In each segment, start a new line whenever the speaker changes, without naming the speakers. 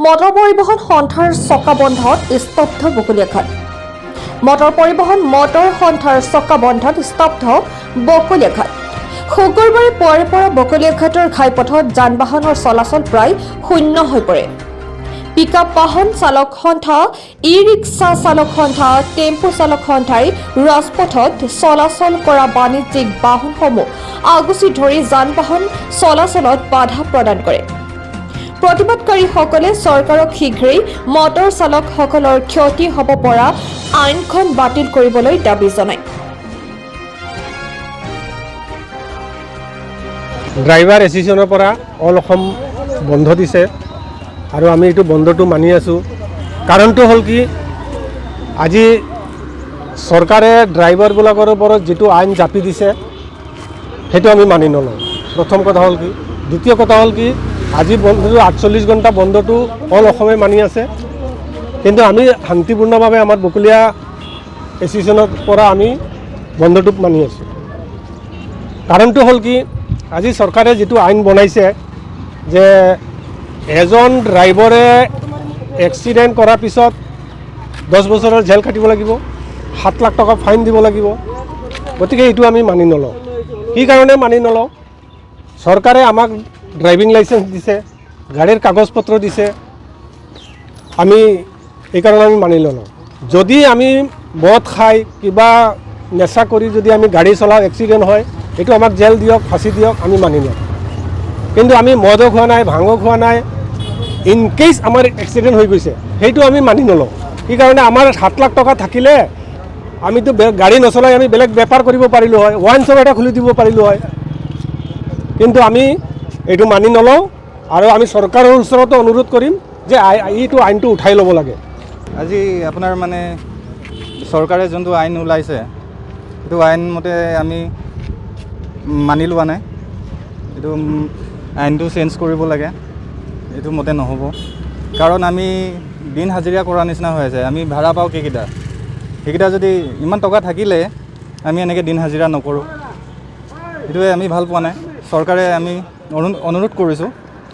Motor পৰিবহণ সন্থাৰ চকা বন্ধত স্তব্ধ বকলীয়াঘাট। মটৰ পৰিবহণ মটৰ সন্থাৰ চকা বন্ধত স্তব্ধ বকলীয়াঘাট। শুকুৰবাৰে পুৱাৰে পৰা বকলীয়াঘাটৰ ঘাইপথত যান বাহনৰ চলাচল প্ৰায় শূন্য হৈ পৰে। পিক আপ বাহন চালক সন্থা, ই ৰিক্সা চালক সন্থা, টেম্পো চালক সন্থাই ৰাজপথত চলাচল কৰা বাণিজ্যিক বাহনসমূহ আগুচি ধৰি যান বাহন চলাচলত বাধা প্ৰদান কৰে। প্ৰতিবাদকাৰীসকলে চৰকাৰক শীঘ্ৰেই মটৰ চালকসকলৰ ক্ষতি হ'ব পৰা আইনখন বাতিল কৰিবলৈ দাবী জনায়।
ড্ৰাইভাৰ এছ'চিয়েশ্যনৰ পৰা অল অসম বন্ধ দিছে আৰু আমি এইটো বন্ধটো মানি আছোঁ। কাৰণটো হ'ল কি, আজি চৰকাৰে ড্ৰাইভাৰবিলাকৰ ওপৰত যিটো আইন জাপি দিছে, সেইটো আমি মানি নলওঁ। প্ৰথম কথা হ'ল কি, দ্বিতীয় কথা হ'ল কি, আজি বন্ধটো 48 ঘণ্টা বন্ধটো অল অসমে মানি আছে, কিন্তু আমি শান্তিপূৰ্ণভাৱে আমাৰ বকলীয়া এছ'চিয়েশ্যনৰ পৰা আমি বন্ধটো মানি আছোঁ। কাৰণটো হ'ল কি, আজি চৰকাৰে যিটো আইন বনাইছে যে এজন ড্ৰাইভাৰে এক্সিডেণ্ট কৰাৰ পিছত 10 বছৰৰ জেল খাটিব লাগিব, 7 লাখ টকা ফাইন দিব লাগিব। গতিকে এইটো আমি মানি নলওঁ। কি কাৰণে মানি নলওঁ? চৰকাৰে আমাক ড্ৰাইভিং লাইচেঞ্চ দিছে, গাড়ীৰ কাগজ পত্ৰ দিছে, আমি এইকাৰণে আমি মানি নলওঁ। যদি আমি মদ খাই কিবা নেচা কৰি যদি আমি গাড়ী চলাওঁ, এক্সিডেণ্ট হয়, এইটো আমাক জেল দিয়ক, ফাঁচি দিয়ক, আমি মানি লওঁ। কিন্তু আমি মদো খোৱা নাই, ভাঙো খোৱা নাই, ইন কেছ আমাৰ এক্সিডেণ্ট হৈ গৈছে, সেইটো আমি মানি নলওঁ। সেইকাৰণে আমাৰ 7 লাখ টকা থাকিলে আমিতো গাড়ী নচলাই আমি বেলেগ বেপাৰ কৰিব পাৰিলোঁ হয়, ৱাইন শ্বপ এটা খুলি দিব পাৰিলোঁ হয়। কিন্তু আমি এইটো মানি নলওঁ আৰু আমি চৰকাৰৰ ওচৰতো অনুৰোধ কৰিম যে এইটো আইনটো উঠাই ল'ব লাগে।
আজি আপোনাৰ মানে চৰকাৰে যোনটো আইন ওলাইছে, সেইটো আইন মতে আমি মানি লোৱা নাই। এইটো আইনটো চেঞ্জ কৰিব লাগে, এইটো মতে নহ'ব। কাৰণ আমি দিন হাজিৰা কৰা নিচিনা হৈ আছে। আমি ভাড়া পাওঁ কেইকেইটা, সেইকেইটা যদি ইমান টকা থাকিলে আমি এনেকৈ দিন হাজিৰা নকৰোঁ। সেইটোৱে আমি ভাল পোৱা নাই। চৰকাৰে আমি অনুৰোধ কৰিছোঁ,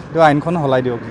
এইটো আইনখন সলাই দিয়ক।